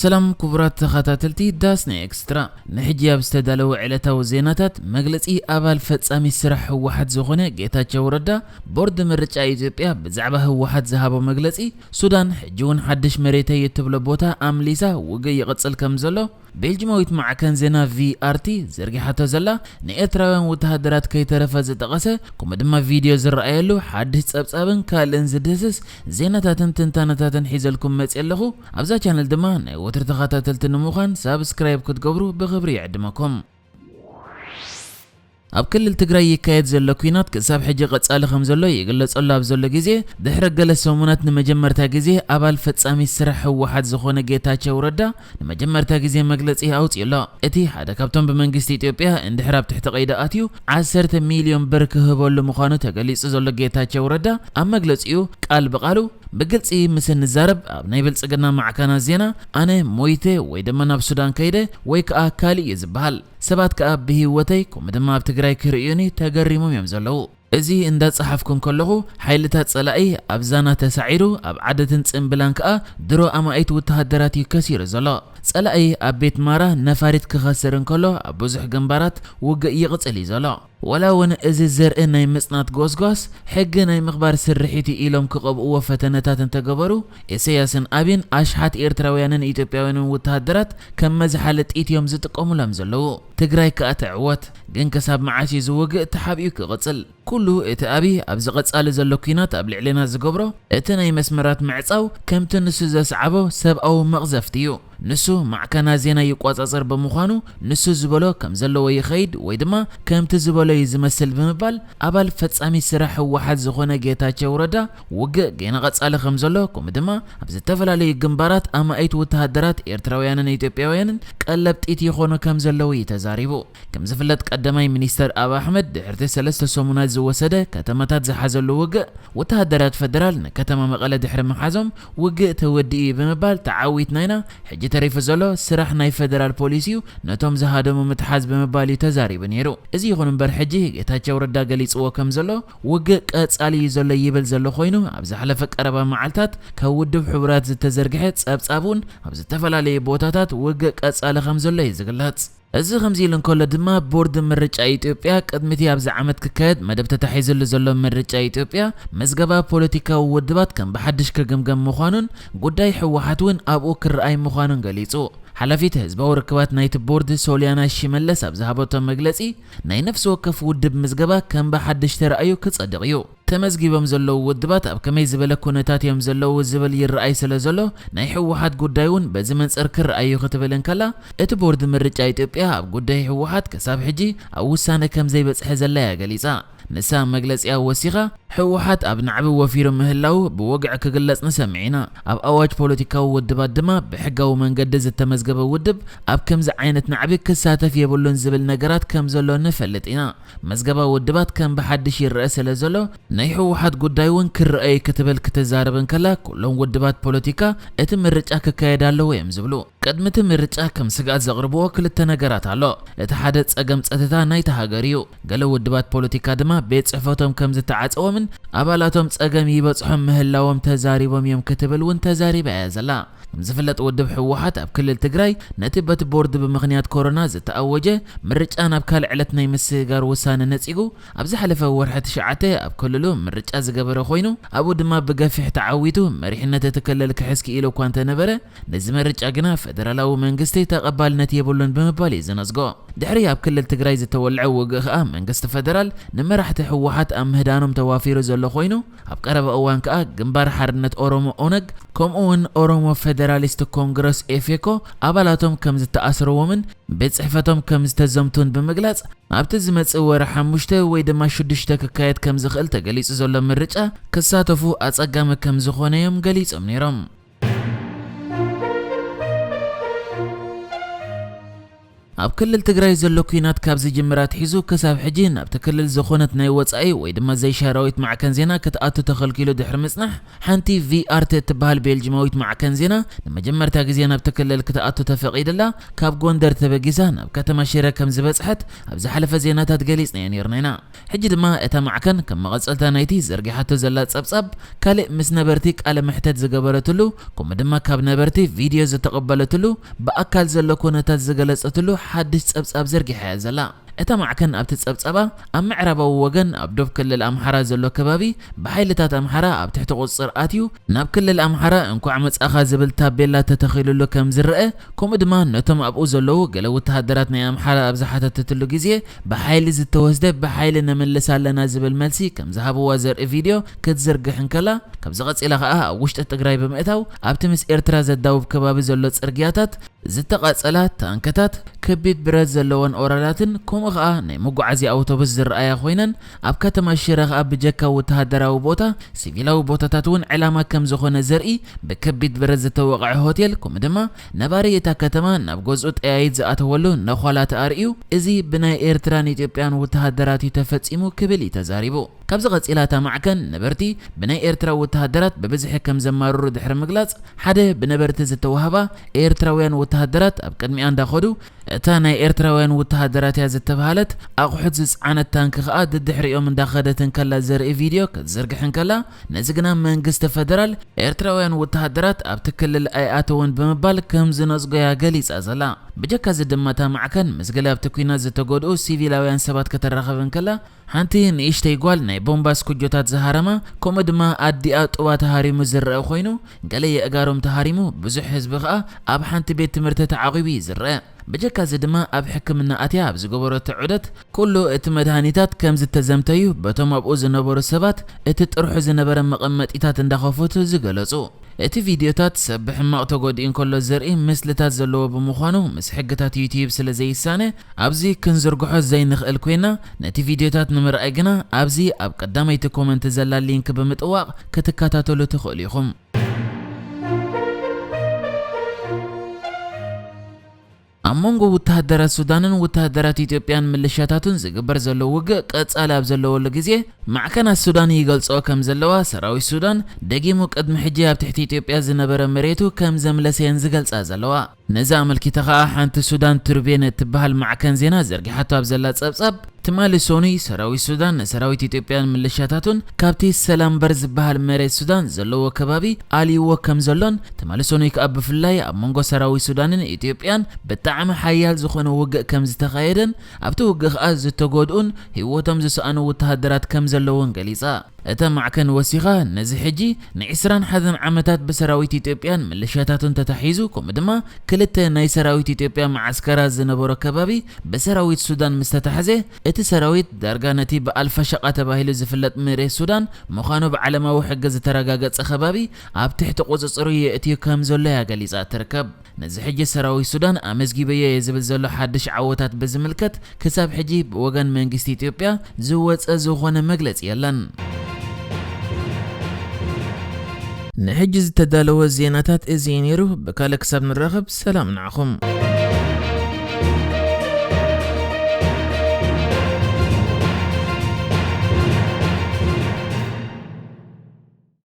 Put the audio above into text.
ሰላም ክቡራት ተኸታተልቲ ዳስና ኤክስትራ፣ ንሕጂ ኣብ ዝተዳለወ ዕለታዊ ዜናታት፣ መግለጺ ኣባል ፈጻሚ ስራሕ ህወሓት ዝኾነ ጌታቸው ረዳ፣ ቦርድ ምርጫ ኢትዮጵያ ብዛዕባ ህወሓት ዝሃቦ መግለጺ፣ ሱዳን ሕጂ እውን ሓድሽ መሬተይ እትብሎ ቦታ ኣምሊሳ ውግእ ይቕጽል ከም ዘሎ፣ ቤልጅማዊት ማዕከን ዜና ቪኣርቲ ዘርጊሓቶ ዘላ፣ ንኤርትራውያን ወተሃደራት ከይተረፈ ዝጠቐሰ፣ ከምኡ ድማ ቪድዮ ዝረኣየሉ ሓድሽ ጸብጻብን ካልእን ዝድህስስ ዜናታትን ትንታነታትን ሒዘልኩም መጽእ ኣለኹ። ኣብዛ ቻነል ድማ ናይ ወትሪ ተኸታተልቲ ንምዃን ሳብስክራይብ ክትገብሩ ብኽብሪ ይዕድመኩም። ኣብ ክልል ትግራይ ይካየድ ዘሎ ኲናት ክሳብ ሕጂ ቀጻሊ ከም ዘሎ ይግለጸሉ ኣብ ዘሎ ግዜ፣ ድሕሪ ገለ ሰሙናት ንመጀመርታ ግዜ ኣባል ፈጻሚ ስራሕ ህወሓት ዝኾነ ጌታቸው ረዳ ንመጀመርታ ግዜ መግለጺ ኣውጺኡ ኣሎ። እቲ ሓደ ካብቶም ብመንግስቲ ኢትዮጵያ እንድሕር ኣብ ትሕቲ ቀይዲ ኣትዩ ዓሰርተ ሚልዮን ብር ክህበሉ ምዃኑ ተገሊጹ ዘሎ ጌታቸው ረዳ ኣብ መግለጺኡ ቃል ብቃሉ ብግልጺ ምስ እንዛረብ ኣብ ናይ ብልጽግና ማዕከናት ዜና ኣነ ሞይተ ወይ ድማ ናብ ሱዳን ከይደ ወይ ከኣ ካልእ እዩ ዝበሃል። ሰባት ከኣ ብህይወተይ ከምኡ ድማ ኣብ ትግራይ ክርእዩኒ ተገሪሞም እዮም ዘለዉ። እዚ እንዳጸሓፍኩ እንከለኹ ሓይልታት ጸላኢ ኣብ ዛና ተሳዒሩ ኣብ ዓደትን ጽምብላን ከኣ ድሮ ኣማኢት ወተሃደራት እዩ ከሲሩ ዘሎ። ጸላኢ ኣብ ቤት ማራ ነፋሪት ክኸስር እንከሎ ኣብ ብዙሕ ግንባራት ውግእ ይቕጽል እዩ ዘሎ። ዋላ እውን እዚ ዘርኢ ናይ ምጽናት ጎስጓስ ሕጊ ናይ ምኽባር ስርሒት እዩ ኢሎም ክቐብእዎ ፈተነታት እንተገበሩ፣ ኢሳያስን ኣቢን ኣሽሓት ኤርትራውያንን ኢትዮጵያውያንን ወተሃደራት ከም መዝሓሊ ጥይት እዮም ዝጥቀሙሎም ዘለዉ። ትግራይ ከኣ ትዕወት። ግን ክሳብ መዓስ እዩ ዝውግእ ተሓቢኡ ክቕጽል? ኩሉ እቲ ኣቢ ኣብዚ ቀጻሊ ዘሎ ኲናት ኣብ ልዕሌና ዝገብሮ እቲ ናይ መስመራት ምዕጻው ከምቲ ንሱ ዘስዓቦ ሰብኣዊ መቕዘፍቲ እዩ። ንሱ ማዕከናት ዜና ይቆጻጸር ብምዃኑ፣ ንሱ ዝበሎ ከም ዘለዎ ይኸይድ ወይ ድማ ከምቲ ዝበሎ እዩ ዝመስል ብምባል፣ ኣባል ፈጻሚ ስራሕ ህወሓት ዝኾነ ጌታቸው ረዳ፣ ውግእ ገና ቀጻሊ ከም ዘሎ፣ ከምኡ ድማ ኣብ ዝተፈላለዩ ግንባራት ኣማኢት ወተሃደራት ኤርትራውያንን ኢትዮጵያውያንን ቀለብ ጥይት ይኾኑ ከም ዘለዉ እዩ ተዛሪቡ። ከም ዝፍለጥ፣ ቀዳማይ ሚኒስተር ኣብ ኣሕመድ ድሕርቲ ሰለስተ ሰሙናት ዝወሰደ ከተማታት ዝሓዘሉ ውግእ፣ ወተሃደራት ፈደራል ንከተማ መቐለ ድሕሪ ምሓዞም፣ ውግእ ተወዲኡ እዩ ብምባል፣ ተዓዊትና ኢና፣ ሕጂ ተሪፉ ዘሎ ስራሕ ናይ ፈደራል ፖሊስ እዩ፣ ነቶም ዝሃደሙ ምትሓዝ ብምባል እዩ ተዛሪቡ ነይሩ። እዚ ይኹን እምበር፣ ሕጂ ጌታቸው ረዳ ገሊጽዎ ከም ዘሎ፣ ውግእ ቀጻሊ እዩ ዘሎ ይብል ዘሎ ኮይኑ፣ ኣብ ዝሓለፈ ቀረባ መዓልታት ካብ ውድብ ሕቡራት ዝተዘርግሐ ጸብጻብ እውን ኣብ ዝተፈላለዩ ቦታታት ውግእ ቀጻሊ ከም ዘሎ እዩ ዝግለጽ። እዚ ከምዚ ኢሉ እንከሎ ድማ፣ ቦርድ ምርጫ ኢትዮጵያ ቅድሚ እቲ ኣብዚ ዓመት ክካየድ መደብ ተታሒዝሉ ዘሎ ምርጫ ኢትዮጵያ፣ ምዝገባ ፖለቲካዊ ውድባት ከም ብሓድሽ ክግምገም ምዃኑን ጉዳይ ህወሓት እውን ኣብኡ ክረኣይ ምዃኑን ገሊጹ። ሓላፊት ህዝባዊ ርክባት ናይቲ ቦርድ ሶልያና ሽመለስ ኣብ ዝሃበቶ መግለጺ፣ ናይ ነፍሲ ወከፍ ውድብ ምዝገባ ከም ብሓድሽ ተራእዩ ክጸድቕ እዩ። ተመዝጊቦም ዘለዉ ውድባት ኣብ ከመይ ዝበለ ኩነታት እዮም ዘለዉ ዝብል ይረኣይ ስለ ዘሎ፣ ናይ ህወሓት ጉዳይ እውን በዚ መንጽር ክረኣዩ ክትብል እንከላ፣ እቲ ቦርድ ምርጫ ኢትዮጵያ ኣብ ጉዳይ ህወሓት ክሳብ ሕጂ ኣብ ውሳነ ከም ዘይበጽሐ ዘላ እያ ገሊጻ። ንሳ መግለጺኣ ወሲኻ፣ ህወሓት ኣብ ናዕቢ ወፊሩ ምህላዉ ብወግዒ ክግለጽ ንሰምዕ ኢና። ኣብ ኣዋጅ ፖለቲካዊ ውድባት ድማ ብሕጋዊ መንገዲ ዝተመዝገበ ውድብ ኣብ ከምዚ ዓይነት ናዕቢ ክሳተፍ የብሉን ዝብል ነገራት ከም ዘሎ ንፈልጥ ኢና። መዝገባ ውድባት ከም ብሓድሽ ይረአ ስለ ዘሎ፣ ናይ ህወሓት ጉዳይ እውን ክረአ እዩ ክትብል ክትዛረብ እንከላ፣ ኩሎም ውድባት ፖለቲካ እቲ ምርጫ ክካየድ ኣለዎ እዮም ዝብሉ። ቅድሚ እቲ ምርጫ ከም ስግኣት ዘቕርብዎ ክልተ ነገራት ኣሎ። እቲ ሓደ ጸገም ጸጥታ ናይታ ሃገር እዩ። ገለ ውድባት ፖለቲካ ድማ ቤት ጽሕፈቶም ከም ዝተዓጸዎምን ኣባላቶም ጸገም ይበጽሖም ምህላዎም ተዛሪቦም እዮም ክትብል እውን ተዛሪባ እያ ዘላ። ከም ዝፍለጥ፣ ውድብ ህወሓት ኣብ ክልል ትግራይ ነቲ በቲ ቦርድ ብምኽንያት ኮሮና ዝተኣወጀ ምርጫ ናብ ካልእ ዕለት ናይ ምስግጋር ውሳነ ነጺጉ፣ ኣብ ዝሓለፈ ወርሒ ትሽዓተ ኣብ ክልሉ ምርጫ ዝገበረ ኮይኑ፣ ኣብኡ ድማ ብገፊሕ ተዓዊቱ መሪሕነት እቲ ክልል ክሕዝ ክኢሉ እኳ እንተነበረ፣ ነዚ ምርጫ ግና ፈደራላዊ መንግስቲ ተቐባልነት የብሉን ብምባል እዩ ዝነጽጎ። ድሕሪ ኣብ ክልል ትግራይ ዝተወልዐ ውግእ ከኣ መንግስቲ ፈደራል ንመራሕቲ ህወሓት ኣብ ምህዳኖም ተዋፊሩ ዘሎ ኮይኑ፣ ኣብ ቀረባ እዋን ከኣ ግንባር ሓርነት ኦሮሞ ኦነግ፣ ከምኡ እውን ኦሮሞ ፌደራሊስት ኮንግረስ ኤፌኮ ኣባላቶም ከም ዝተኣስርዎምን ቤት ጽሕፈቶም ከም ዝተዘምቱን ብምግላጽ፣ ኣብቲ ዝመጽእ ወርሒ ሓሙሽተ ወይ ድማ ሽዱሽተ ክካየድ ከም ዝኽእል ተገሊጹ ዘሎ ምርጫ ክሳተፉ ኣጸጋሚ ከም ዝኾነ እዮም ገሊጾም ነይሮም። ኣብ ክልል ትግራይ ዘሎ ኲናት ካብ ዝጅምር ኣትሒዙ ክሳብ ሕጂ ናብቲ ክልል ዝኾነት ናይ ወጻኢ ወይ ድማ ዘይሻራዊት ማዕከን ዜና ክትኣቱ ተኸልኪሉ ድሕሪ ምጽናሕ፣ ሓንቲ ቪኣርት እትበሃል ቤልጅማዊት ማዕከን ዜና ንመጀመርታ ግዜ ናብቲ ክልል ክትኣቱ ተፈቒድላ ካብ ጎንደር ተበጊሳ ናብ ከተማ ሽረ ከም ዝበጽሐት ኣብ ዝሓለፈ ዜናታት ገሊጽናዮ ነይርና ኢና። ሕጂ ድማ እታ ማዕከን ከም መቐጸልታ ናይቲ ዘርጊሓቶ ዘላ ጸብጻብ፣ ካልእ ምስ ነበርቲ ቃለ መሕተት ዝገበረትሉ፣ ከምኡ ድማ ካብ ነበርቲ ቪድዮ ዝተቐበለትሉ፣ ብኣካል ዘሎ ኩነታት ዝገለጸትሉ ሓድሽ ጸብጻብ ዘርጊሓ እያ ዘላ። እታ ማዕከን ኣብቲ ጸብጻባ፣ ኣብ ምዕራባዊ ወገን ኣብ ዶብ ክልል ኣምሓራ ዘሎ ከባቢ ብሓይልታት ኣምሓራ ኣብ ትሕቲ ቁጽጽር ኣትዩ፣ ናብ ክልል ኣምሓራ እንኳዕ መጻእኻ ዝብል ታቤላ ተተኺሉሉ ከም ዝረአ፣ ከምኡ ድማ ነቶም ኣብኡ ዘለዉ ገለ ወተሃደራት ናይ ኣምሓራ ኣብ ዝሓተተትሉ ግዜ፣ ብሓይሊ ዝተወስደ ብሓይሊ ነምልስ ኣለና ዝብል መልሲ ከም ዝሃብዋ ዘርኢ ቪድዮ ክትዝርግሕ እንከላ፣ ካብዚ ቀጺላ ከኣ ኣብ ውሽጢ ትግራይ ብምእታው ኣብቲ ምስ ኤርትራ ዘዳውብ ከባቢ ዘሎ ጽርግያታት ዝተቓጸላ ታንክታት፣ ከቢድ ብረት ዘለወን ኦራላትን ከምኡ ከኣ ናይ መጓዓዝያ ኣውቶቡስ ዝረኣያ ኮይነን፣ ኣብ ከተማ ሽረ ከኣ ብጀካ ወተሃደራዊ ቦታ፣ ሲቪላዊ ቦታታት እውን ዕላማ ከም ዝኾነ ዘርኢ ብከቢድ ብረት ዝተወቕዐ ሆቴል፣ ከምኡ ድማ ነባሪ እታ ከተማ ናብ ገዝኡ ጠያይት ዝኣተወሉ ነዃላት ኣርእዩ፣ እዚ ብናይ ኤርትራን ኢትዮጵያን ወተሃደራት እዩ ተፈጺሙ ክብል እዩ ተዛሪቡ። ካብዚ ቀጺላ እታ ማዕከን ነበርቲ ብናይ ኤርትራ ወተሃደራት ብብዝሒ ከም ዘማርሩ ድሕሪ ምግላጽ፣ ሓደ ብነበርቲ ዝተዋህባ ኤርትራውያን ወተሃደራት ኣብ ቅድሚኣ እንዳኸዱ፣ እታ ናይ ኤርትራውያን ወተሃደራት እያ ዝተባህለት ኣቑሑት ዝጸዓነት ታንኪ ከኣ ድድሕሪኦም እንዳኸደት እንከላ ዘርኢ ቪድዮ ክትዝርግሕ እንከላ፣ ነዚ ግና መንግስቲ ፈደራል ኤርትራውያን ወተሃደራት ኣብቲ ክልል ኣይኣተውን ብምባል ከም ዝነጽጎ እያ ገሊጻ ዘላ። ብጀካ እዚ ድማ እታ ማዕከን ምስ ገለ ኣብቲ ኲናት ዝተጎድኡ ሲቪላውያን ሰባት ከተራኽብ እንከላ፣ ሓንቲ ንእሽተይ ጓል ናይ ቦምባ ስኩጆታት ዝሃረማ፣ ከምኡ ድማ ኣዲኣ ጡባ ተሃሪሙ ዝረአ ኮይኑ፣ ገለ የእጋሮም ተሃሪሙ፣ ብዙሕ ህዝቢ ከኣ ኣብ ሓንቲ ቤት ትምህርቲ ተዓቒቡ እዩ ዝረአ። ብጀካ እዚ ድማ ኣብ ሕክምና ኣትያ ኣብ ዝገበረቶ ዑደት፣ ኩሉ እቲ መድሃኒታት ከም ዝተዘምተዩ በቶም ኣብኡ ዝነበሩ ሰባት እቲ ጥርሑ ዝነበረ መቐመጢታት እንዳኸፈቱ ዝገለጹ። እቲ ቪድዮታት ሰብ ብሕማቕ ተጎዲኡ እንከሎ ዘርኢ ምስልታት ዘለዎ ብምዃኑ፣ ምስ ሕግታት ዩትዩብ ስለ ዘይሳነ፣ ኣብዚ ክንዝርግሖ ዘይንኽእል ኮይና፣ ነቲ ቪድዮታት ንምርኣይ ግና ኣብዚ ኣብ ቀዳመይቲ ኮመንት ዘላ ሊንክ ብምጥዋቕ ክትከታተሉ ትኽእሉ ኢኹም። ኣብ መንጎ ወተሃደራት ሱዳንን ወተሃደራት ኢትዮጵያን ምልሻታቱን ዝግበር ዘሎ ውግእ ቀጻሊ ኣብ ዘለወሉ ግዜ፣ ማዕከናት ሱዳን ይገልጽኦ ከም ዘለዋ፣ ሰራዊት ሱዳን ደጊሙ ቅድሚ ሕጂ ኣብ ትሕቲ ኢትዮጵያ ዝነበረ መሬቱ ከም ዘምለሰየን ዝገልጻ ዘለዋ። ነዚ ኣመልኪታ ከኣ ሓንቲ ሱዳን ትሩቤን እትበሃል ማዕከን ዜና ዘርጊሓቶ ኣብ ዘላ ጸብጻብ፣ ትማሊ ሰኑይ ሰራዊት ሱዳን ንሰራዊት ኢትዮጵያን ምልሻታቱን ካብቲ ሰላምበር ዝበሃል መሬት ሱዳን ዘለዎ ከባቢ ኣልይዎ ከም ዘሎን፣ ትማሊ ሰኑይ ከኣ ብፍላይ ኣብ መንጎ ሰራዊት ሱዳንን ኢትዮጵያን ብጣዕሚ ሓያል ዝኾነ ውግእ ከም ዝተኻየደን፣ ኣብቲ ውግእ ከኣ ዝተጎድኡን ህይወቶም ዝሰኣኑ ወተሃደራት ከም ዘለውን ገሊጻ። እታ ማዕከን ወሲኻ፣ ነዚ ሕጂ ንዒስራን ሓደን ዓመታት ብሰራዊት ኢትዮጵያን ምልሻታቱን ተታሒዙ፣ ከምኡ ድማ ክልተ ናይ ሰራዊት ኢትዮጵያ መዓስከራት ዝነበሮ ከባቢ ብሰራዊት ሱዳን ምስ ተታሕዘ፣ እቲ ሰራዊት ዳርጋ ነቲ ብኣልፋሸቃ ተባሂሉ ዝፍለጥ መሬት ሱዳን ምዃኑ ብዓለማዊ ሕጊ ዝተረጋገጸ ከባቢ ኣብ ትሕቲ ቁጽጽሩ የእትዩ ከም ዘሎ እያ ገሊጻ ትርከብ። ነዚ ሕጂ ሰራዊት ሱዳን ኣመዝጊበዮ እየ ዝብል ዘሎ ሓድሽ ዓወታት ብዝምልከት ክሳብ ሕጂ ብወገን መንግስቲ ኢትዮጵያ ዝወጸ ዝኾነ መግለጺ የለን። ንሕጂ ዝተዳለወ ዜናታት እዚ እዩ ነይሩ። ብካልእ ክሳብ ንራኸብ ሰላም ንዓኹም።